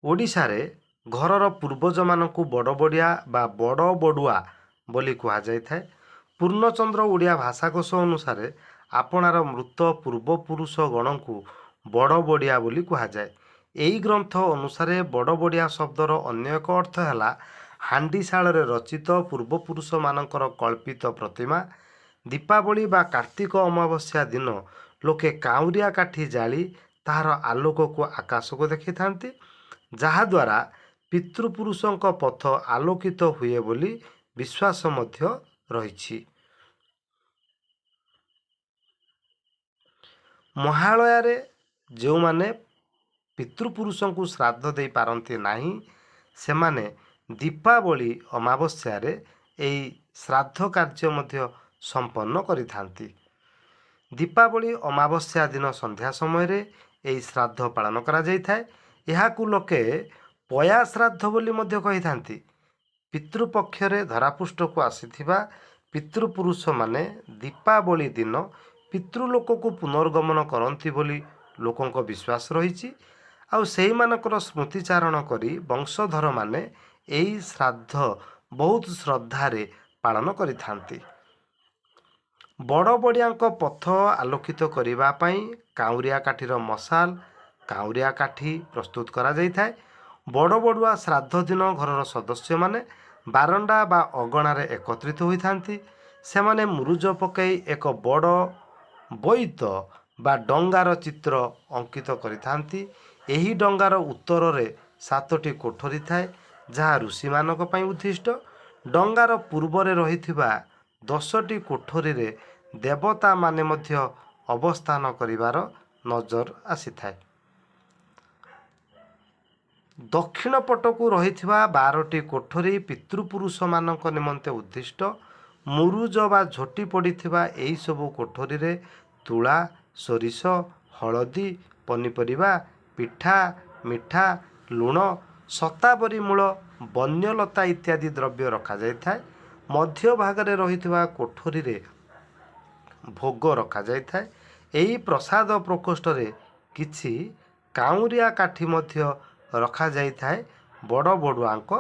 ଓଡ଼ିଶାରେ ଘରର ପୂର୍ବଜମାନଙ୍କୁ ବଡ଼ବଡ଼ିଆ ବା ବଡ଼ ବଡ଼ୁଆ ବୋଲି କୁହାଯାଇଥାଏ। ପୂର୍ଣ୍ଣଚନ୍ଦ୍ର ଓଡ଼ିଆ ଭାଷାକୋଷ ଅନୁସାରେ ଆପଣାର ମୃତ ପୂର୍ବପୁରୁଷଗଣଙ୍କୁ ବଡ଼ବଡ଼ିଆ ବୋଲି କୁହାଯାଏ। ଏହି ଗ୍ରନ୍ଥ ଅନୁସାରେ ବଡ଼ବଡ଼ିଆ ଶବ୍ଦର ଅନ୍ୟ ଏକ ଅର୍ଥ ହେଲା ହାଣ୍ଡିଶାଳରେ ରଚିତ ପୂର୍ବପୁରୁଷମାନଙ୍କର କଳ୍ପିତ ପ୍ରତିମା। ଦୀପାବଳି ବା କାର୍ତ୍ତିକ ଅମାବାସ୍ୟା ଦିନ ଲୋକେ କାଉଁରିଆ କାଠି ଜାଳି ତାହାର ଆଲୋକକୁ ଆକାଶକୁ ଦେଖାଇଥାନ୍ତି, ଯାହାଦ୍ୱାରା ପିତୃପୁରୁଷଙ୍କ ପଥ ଆଲୋକିତ ହୁଏ ବୋଲି ବିଶ୍ୱାସ ମଧ୍ୟ ରହିଛି। ମହାଳୟାରେ ଯେଉଁମାନେ ପିତୃପୁରୁଷଙ୍କୁ ଶ୍ରାଦ୍ଧ ଦେଇପାରନ୍ତି ନାହିଁ, ସେମାନେ ଦୀପାବଳି ଅମାବାସ୍ୟାରେ ଏହି ଶ୍ରାଦ୍ଧ କାର୍ଯ୍ୟ ମଧ୍ୟ ସମ୍ପନ୍ନ କରିଥାନ୍ତି। ଦୀପାବଳି ଅମାବାସ୍ୟା ଦିନ ସନ୍ଧ୍ୟା ସମୟରେ ଏହି ଶ୍ରାଦ୍ଧ ପାଳନ କରାଯାଇଥାଏ। ଏହାକୁ ଲୋକେ ପୟା ଶ୍ରାଦ୍ଧ ବୋଲି ମଧ୍ୟ କହିଥାନ୍ତି। ପିତୃପକ୍ଷରେ ଧରାପୃଷ୍ଠକୁ ଆସିଥିବା ପିତୃପୁରୁଷମାନେ ଦୀପାବଳି ଦିନ ପିତୃଲୋକକୁ ପୁନର୍ଗମନ କରନ୍ତି ବୋଲି ଲୋକଙ୍କ ବିଶ୍ୱାସ ରହିଛି। ଆଉ ସେଇମାନଙ୍କର ସ୍ମୃତିଚାରଣ କରି ବଂଶଧରମାନେ ଏହି ଶ୍ରାଦ୍ଧ ବହୁତ ଶ୍ରଦ୍ଧାରେ ପାଳନ କରିଥାନ୍ତି। ବଡ଼ବଡ଼ିଆଙ୍କ ପଥ ଆଲୋକିତ କରିବା ପାଇଁ କାଉଁରିଆ କାଠିର ମଶାଲ, କାଉଁରିଆ କାଠି ପ୍ରସ୍ତୁତ କରାଯାଇଥାଏ। ବଡ଼ବଡ଼ୁଆ ଶ୍ରାଦ୍ଧ ଦିନ ଘରର ସଦସ୍ୟମାନେ ବାରଣ୍ଡା ବା ଅଗଣାରେ ଏକତ୍ରିତ ହୋଇଥାନ୍ତି। ସେମାନେ ମୁରୁଜ ପକାଇ ଏକ ବଡ଼ ବୋଇତ ବା ଡଙ୍ଗାର ଚିତ୍ର ଅଙ୍କିତ କରିଥାନ୍ତି। ଏହି ଡଙ୍ଗାର ଉତ୍ତରରେ 7ଟି କୋଠରୀ ଥାଏ, ଯାହା ଋଷିମାନଙ୍କ ପାଇଁ ଉଦ୍ଦିଷ୍ଟ। ଡଙ୍ଗାର ପୂର୍ବରେ ରହିଥିବା 10ଟି କୋଠରୀରେ ଦେବତାମାନେ ମଧ୍ୟ ଅବସ୍ଥାନ କରିବାର ନଜର ଆସିଥାଏ। ଦକ୍ଷିଣ ପଟକୁ ରହିଥିବା 12ଟି କୋଠରୀ ପିତୃପୁରୁଷମାନଙ୍କ ନିମନ୍ତେ ଉଦ୍ଦିଷ୍ଟ। ମୁରୁଜ ବା ଝୋଟି ପଡ଼ିଥିବା ଏହିସବୁ କୋଠରୀରେ ତୁଳା, ସୋରିଷ, ହଳଦୀ, ପନିପରିବା, ପିଠା, ମିଠା, ଲୁଣ, ଶତାବରୀ ମୂଳ, ବନ୍ୟଲତା ଇତ୍ୟାଦି ଦ୍ରବ୍ୟ ରଖାଯାଇଥାଏ। ମଧ୍ୟଭାଗରେ ରହିଥିବା କୋଠରୀରେ ଭୋଗ ରଖାଯାଇଥାଏ। ଏହି ପ୍ରସାଦ ପ୍ରକୋଷ୍ଠରେ କିଛି କାଉଁରିଆ କାଠି ମଧ୍ୟ ରଖାଯାଇଥାଏ ବଡ଼ ବଡ଼ୁଆଙ୍କ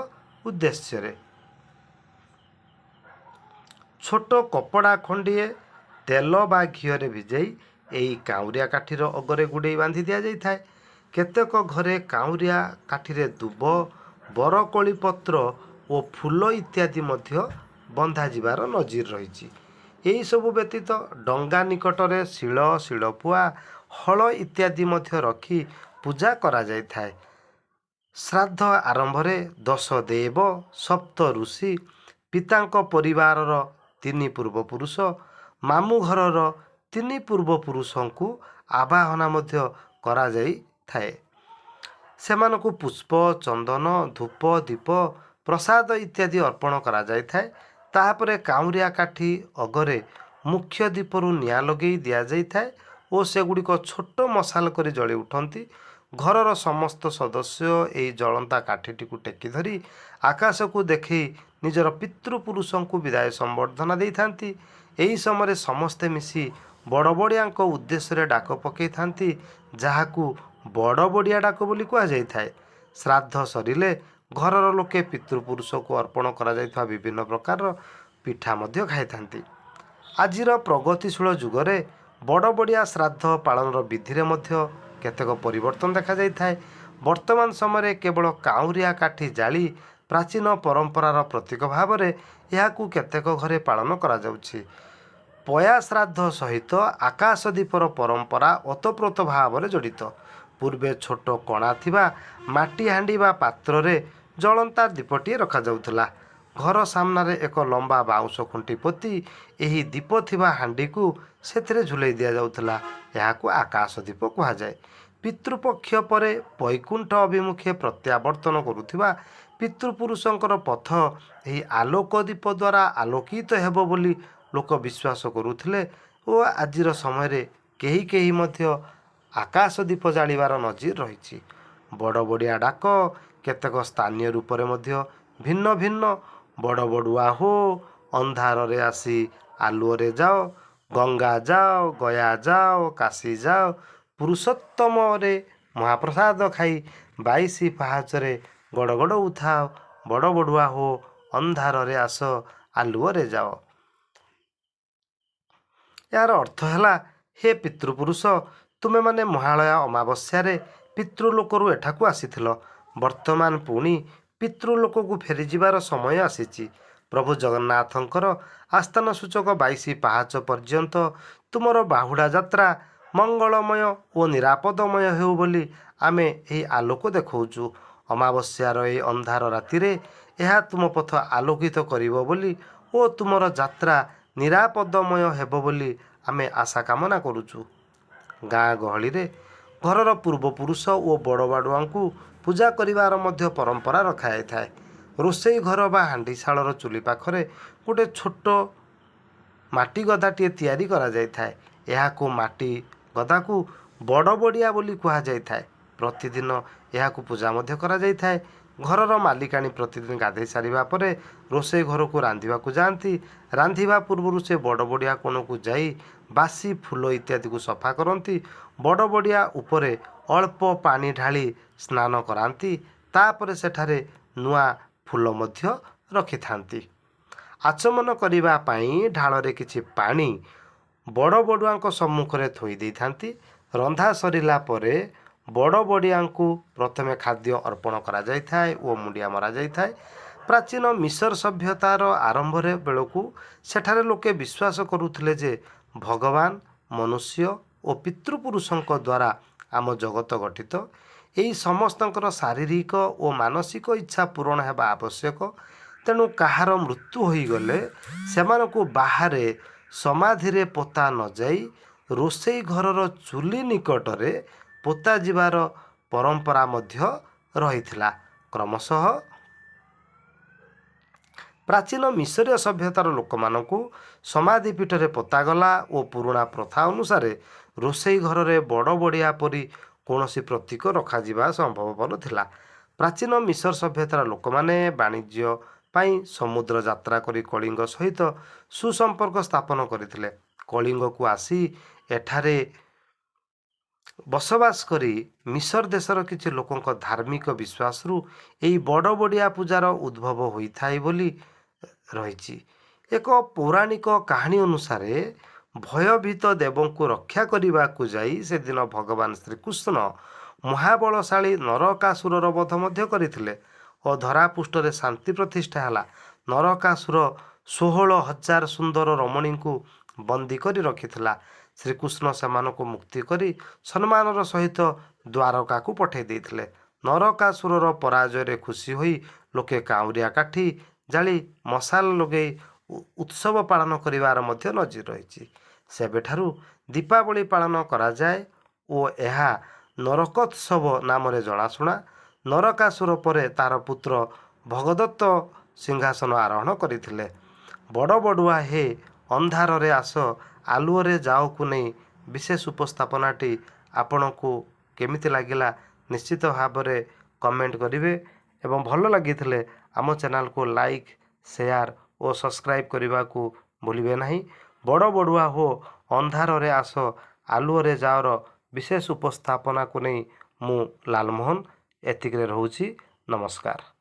ଉଦ୍ଦେଶ୍ୟରେ। ଛୋଟ କପଡ଼ା ଖଣ୍ଡିଏ ତେଲ ବା ଘିଅରେ ଭିଜେଇ ଏହି କାଉଁରିଆ କାଠିର ଅଗରେ ଗୁଡ଼େଇ ବାନ୍ଧି ଦିଆଯାଇଥାଏ। କେତେକ ଘରେ କାଉଁରିଆ କାଠିରେ ଦୁବ, ବରକୋଳି ପତ୍ର ଓ ଫୁଲ ଇତ୍ୟାଦି ମଧ୍ୟ ବନ୍ଧାଯିବାର ନଜିର ରହିଛି। ଏହିସବୁ ବ୍ୟତୀତ ଡଙ୍ଗା ନିକଟରେ ଶିଳ, ଶିଳପୁଆ, ହଳ ଇତ୍ୟାଦି ମଧ୍ୟ ରଖି ପୂଜା କରାଯାଇଥାଏ। ଶ୍ରାଦ୍ଧ ଆରମ୍ଭରେ ଦଶ ଦେବ, ସପ୍ତ ଋଷି, ପିତାଙ୍କ ପରିବାରର 3 ପୂର୍ବପୁରୁଷ, ମାମୁଁ ଘରର 3 ପୂର୍ବପୁରୁଷଙ୍କୁ ଆବାହନା ମଧ୍ୟ କରାଯାଇଥାଏ। ସେମାନଙ୍କୁ ପୁଷ୍ପ, ଚନ୍ଦନ, ଧୂପ, ଦୀପ, ପ୍ରସାଦ ଇତ୍ୟାଦି ଅର୍ପଣ କରାଯାଇଥାଏ। ତାପରେ କାଉଁରିଆ କାଠି ଅଗରେ ମୁଖ୍ୟ ଦୀପରୁ ନିଆଁ ଲଗେଇ ଦିଆଯାଇଥାଏ ଓ ସେଗୁଡ଼ିକ ଛୋଟ ମଶାଲ କରି ଜଳି ଉଠନ୍ତି। ଘରର ସମସ୍ତ ସଦସ୍ୟ ଏହି ଜଳନ୍ତା କାଠିଟିକୁ ଟେକି ଧରି ଆକାଶକୁ ଦେଖେଇ ନିଜର ପିତୃପୁରୁଷଙ୍କୁ ବିଦାୟ ସମ୍ବର୍ଦ୍ଧନା ଦେଇଥାନ୍ତି। ଏହି ସମୟରେ ସମସ୍ତେ ମିଶି ବଡ଼ବଡ଼ିଆଙ୍କ ଉଦ୍ଦେଶ୍ୟରେ ଡାକ ପକାଇଥାନ୍ତି, ଯାହାକୁ ବଡ଼ବଡ଼ିଆ ଡାକ ବୋଲି କୁହାଯାଇଥାଏ। ଶ୍ରାଦ୍ଧ ସରିଲେ ଘରର ଲୋକେ ପିତୃପୁରୁଷକୁ ଅର୍ପଣ କରାଯାଇଥିବା ବିଭିନ୍ନ ପ୍ରକାରର ପିଠା ମଧ୍ୟ ଖାଇଥାନ୍ତି। ଆଜିର ପ୍ରଗତିଶୀଳ ଯୁଗରେ ବଡ଼ବଡ଼ିଆ ଶ୍ରାଦ୍ଧ ପାଳନର ବିଧିରେ ମଧ୍ୟ କେତେକ ପରିବର୍ତ୍ତନ ଦେଖାଯାଇଥାଏ। ବର୍ତ୍ତମାନ ସମୟରେ କେବଳ କାଉଁରିଆ କାଠି ଜାଳି ପ୍ରାଚୀନ ପରମ୍ପରାର ପ୍ରତୀକ ଭାବରେ ଏହାକୁ କେତେକ ଘରେ ପାଳନ କରାଯାଉଛି। ପୟା ଶ୍ରାଦ୍ଧ ସହିତ ଆକାଶ ଦୀପର ପରମ୍ପରା ଓତପ୍ରୋତ ଭାବରେ ଜଡ଼ିତ। ପୂର୍ବେ ଛୋଟ କଣା ଥିବା ମାଟି ହାଣ୍ଡି ବା ପାତ୍ରରେ ଜଳନ୍ତା ଦୀପଟିଏ ରଖାଯାଉଥିଲା। ଘର ସାମ୍ନାରେ ଏକ ଲମ୍ବା ବାଉଁଶ ଖୁଣ୍ଟି ପୋତି ଏହି ଦୀପ ଥିବା ହାଣ୍ଡିକୁ ସେଥିରେ ଝୁଲେଇ ଦିଆଯାଉଥିଲା। ଏହାକୁ ଆକାଶ ଦୀପ କୁହାଯାଏ। ପିତୃପକ୍ଷ ପରେ ବୈକୁଣ୍ଠ ଅଭିମୁଖେ ପ୍ରତ୍ୟାବର୍ତ୍ତନ କରୁଥିବା ପିତୃପୁରୁଷଙ୍କର ପଥ ଏହି ଆଲୋକ ଦୀପ ଦ୍ୱାରା ଆଲୋକିତ ହେବ ବୋଲି ଲୋକ ବିଶ୍ୱାସ କରୁଥିଲେ ଓ ଆଜିର ସମୟରେ କେହି କେହି ମଧ୍ୟ ଆକାଶ ଦୀପ ଜାଳିବାର ନଜିର ରହିଛି। ବଡ଼ ବଡ଼ିଆ ଡାକ କେତେକ ସ୍ଥାନୀୟ ରୂପରେ ମଧ୍ୟ ଭିନ୍ନ ଭିନ୍ନ। ବଡ଼ ବଡ଼ୁଆ ହୋ, ଅନ୍ଧାରରେ ଆସି ଆଲୁଅରେ ଯାଅ, ଗଙ୍ଗା ଯାଅ, ଗୟା ଯାଅ, କାଶୀ ଯାଅ, ପୁରୁଷୋତ୍ତମରେ ମହାପ୍ରସାଦ ଖାଇ 22 ପାହାଚରେ ଗଡ଼ଗଡ଼ଉଥାଅ। ବଡ଼ ବଡ଼ୁଆ ହୋ, ଅନ୍ଧାରରେ ଆସ, ଆଲୁଅରେ ଯାଅ। ଏହାର ଅର୍ଥ ହେଲା, ହେ ପିତୃପୁରୁଷ, ତୁମେମାନେ ମହାଳୟା ଅମାବାସ୍ୟାରେ ପିତୃଲୋକରୁ ଏଠାକୁ ଆସିଥିଲ। ବର୍ତ୍ତମାନ ପୁଣି ପିତୃଲୋକକୁ ଫେରିଯିବାର ସମୟ ଆସିଛି। ପ୍ରଭୁ ଜଗନ୍ନାଥଙ୍କର ଆସ୍ଥାନ ସୂଚକ 22 ପାହାଚ ପର୍ଯ୍ୟନ୍ତ ତୁମର ବାହୁଡ଼ା ଯାତ୍ରା ମଙ୍ଗଳମୟ ଓ ନିରାପଦମୟ ହେଉ ବୋଲି ଆମେ ଏହି ଆଲୋକ ଦେଖାଉଛୁ। ଅମାବାସ୍ୟାର ଏହି ଅନ୍ଧାର ରାତିରେ ଏହା ତୁମ ପଥ ଆଲୋକିତ କରିବ ବୋଲି ଓ ତୁମର ଯାତ୍ରା ନିରାପଦମୟ ହେବ ବୋଲି ଆମେ ଆଶା କାମନା କରୁଛୁ। ଗାଁ ଗହଳିରେ ଘରର ପୂର୍ବପୁରୁଷ ଓ ବଡ଼ ବଡ଼ୁଆଙ୍କୁ ପୂଜା କରିବାର ମଧ୍ୟ ପରମ୍ପରା ରଖାଯାଇଥାଏ। ରୋଷେଇ ଘର ବା ହାଣ୍ଡିଶାଳର ଚୁଲି ପାଖରେ ଗୋଟେ ଛୋଟ ମାଟି ଗଦାଟିଏ ତିଆରି କରାଯାଇଥାଏ। ଏହାକୁ ମାଟି ଗଦାକୁ ବଡ଼ ବଡ଼ିଆ ବୋଲି କୁହାଯାଇଥାଏ। ପ୍ରତିଦିନ ଏହାକୁ ପୂଜା ମଧ୍ୟ କରାଯାଇଥାଏ। ଘରର ମାଲିକାଣୀ ପ୍ରତିଦିନ ଗାଧୋଇ ସାରିବା ପରେ ରୋଷେଇ ଘରକୁ ରାନ୍ଧିବାକୁ ଯାଆନ୍ତି। ରାନ୍ଧିବା ପୂର୍ବରୁ ସେ ବଡ଼ ବଡ଼ିଆ କୋଣକୁ ଯାଇ ବାସି ଫୁଲ ଇତ୍ୟାଦିକୁ ସଫା କରନ୍ତି। ବଡ଼ ବଡ଼ିଆ ଉପରେ ଅଳ୍ପ ପାଣି ଢାଳି ସ୍ନାନ କରାନ୍ତି। ତାପରେ ସେଠାରେ ନୂଆ ଫୁଲ ମଧ୍ୟ ରଖିଥାନ୍ତି। ଆଚମନ କରିବା ପାଇଁ ଢାଳରେ କିଛି ପାଣି ବଡ଼ ବଡ଼ୁଆଙ୍କ ସମ୍ମୁଖରେ ଥୋଇ ଦେଇଥାନ୍ତି। ରନ୍ଧା ସରିଲା ପରେ ବଡ଼ ବଡ଼ିଆଙ୍କୁ ପ୍ରଥମେ ଖାଦ୍ୟ ଅର୍ପଣ କରାଯାଇଥାଏ ଓ ମୁଣ୍ଡିଆ ମରାଯାଇଥାଏ। ପ୍ରାଚୀନ ମିଶର ସଭ୍ୟତାର ଆରମ୍ଭରେ ବେଳକୁ ସେଠାରେ ଲୋକେ ବିଶ୍ୱାସ କରୁଥିଲେ ଯେ ଭଗବାନ, ମନୁଷ୍ୟ ଓ ପିତୃପୁରୁଷଙ୍କ ଦ୍ୱାରା ଆମ ଜଗତ ଗଠିତ। ଏହି ସମସ୍ତଙ୍କର ଶାରୀରିକ ଓ ମାନସିକ ଇଚ୍ଛା ପୂରଣ ହେବା ଆବଶ୍ୟକ। ତେଣୁ କାହାର ମୃତ୍ୟୁ ହୋଇଗଲେ ସେମାନଙ୍କୁ ବାହାରେ ସମାଧିରେ ପୋତା ନଯାଇ ରୋଷେଇ ଘରର ଚୁଲି ନିକଟରେ ପୋତା ଯିବାର ପରମ୍ପରା ମଧ୍ୟ ରହିଥିଲା। କ୍ରମଶଃ ପ୍ରାଚୀନ ମିଶରୀୟ ସଭ୍ୟତାର ଲୋକମାନଙ୍କୁ ସମାଧି ପୀଠରେ ପୋତାଗଲା ଓ ପୁରୁଣା ପ୍ରଥା ଅନୁସାରେ ରୋଷେଇ ଘରରେ ବଡ଼ ବଡ଼ିଆ ପରି କୌଣସି ପ୍ରତୀକ ରଖାଯିବା ସମ୍ଭବପର ଥିଲା। ପ୍ରାଚୀନ ମିଶର ସଭ୍ୟତାର ଲୋକମାନେ ବାଣିଜ୍ୟ ପାଇଁ ସମୁଦ୍ର ଯାତ୍ରା କରି କଳିଙ୍ଗ ସହିତ ସୁସମ୍ପର୍କ ସ୍ଥାପନ କରିଥିଲେ। କଳିଙ୍ଗକୁ ଆସି ଏଠାରେ ବସବାସ କରି ମିଶର ଦେଶର କିଛି ଲୋକଙ୍କ ଧାର୍ମିକ ବିଶ୍ୱାସରୁ ଏହି ବଡ଼ ବଡ଼ିଆ ପୂଜାର ଉଦ୍ଭବ ହୋଇଥାଏ ବୋଲି ରହିଛି। ଏକ ପୌରାଣିକ କାହାଣୀ ଅନୁସାରେ ଭୟଭୀତ ଦେବଙ୍କୁ ରକ୍ଷା କରିବାକୁ ଯାଇ ସେଦିନ ଭଗବାନ ଶ୍ରୀକୃଷ୍ଣ ମହାବଳଶାଳୀ ନରକାସୁରର ବଧ ମଧ୍ୟ କରିଥିଲେ ଓ ଧରାପୃଷ୍ଠରେ ଶାନ୍ତି ପ୍ରତିଷ୍ଠା ହେଲା। ନରକାସୁର 16,000 ସୁନ୍ଦର ରମଣୀଙ୍କୁ ବନ୍ଦୀ କରି ରଖିଥିଲା। ଶ୍ରୀକୃଷ୍ଣ ସେମାନଙ୍କୁ ମୁକ୍ତି କରି ସମ୍ମାନର ସହିତ ଦ୍ୱାରକାକୁ ପଠାଇ ଦେଇଥିଲେ। ନରକାସୁରର ପରାଜୟରେ ଖୁସି ହୋଇ ଲୋକେ କାଉଁରିଆ କାଠି ଜାଳି ମଶାଲ ଲଗାଇ ଉତ୍ସବ ପାଳନ କରିବାର ମଧ୍ୟ ନଜିର ରହିଛି। ସେବେଠାରୁ ଦୀପାବଳି ପାଳନ କରାଯାଏ ଓ ଏହା ନରକୋତ୍ସବ ନାମରେ ଜଣାଶୁଣା। ନରକାସୁର ପରେ ତାର ପୁତ୍ର ଭଗଦତ୍ତ ସିଂହାସନ ଆରୋହଣ କରିଥିଲେ। ବଡ଼ ବଡ଼ୁଆ ହେ, ଅନ୍ଧାରରେ ଆସ, ଆଲୁଅରେ ଯାଅକୁ ନେଇ ବିଶେଷ ଉପସ୍ଥାପନାଟି ଆପଣଙ୍କୁ କେମିତି ଲାଗିଲା, ନିଶ୍ଚିତ ଭାବରେ କମେଣ୍ଟ କରିବେ ଏବଂ ଭଲ ଲାଗିଥିଲେ ଆମ ଚ୍ୟାନେଲକୁ ଲାଇକ୍, ସେୟାର ଓ ସବସ୍କ୍ରାଇବ୍ କରିବାକୁ ଭୁଲିବେ ନାହିଁ। ବଡ଼ ବଡ଼ୁଆ ହୋ, ଅନ୍ଧାରରେ ଆସ, ଆଲୁଅରେ ଯାଅର ବିଶେଷ ଉପସ୍ଥାପନାକୁ ନେଇ ମୁଁ ଲାଲମୋହନ ଏତିକିରେ ରହୁଛି। ନମସ୍କାର।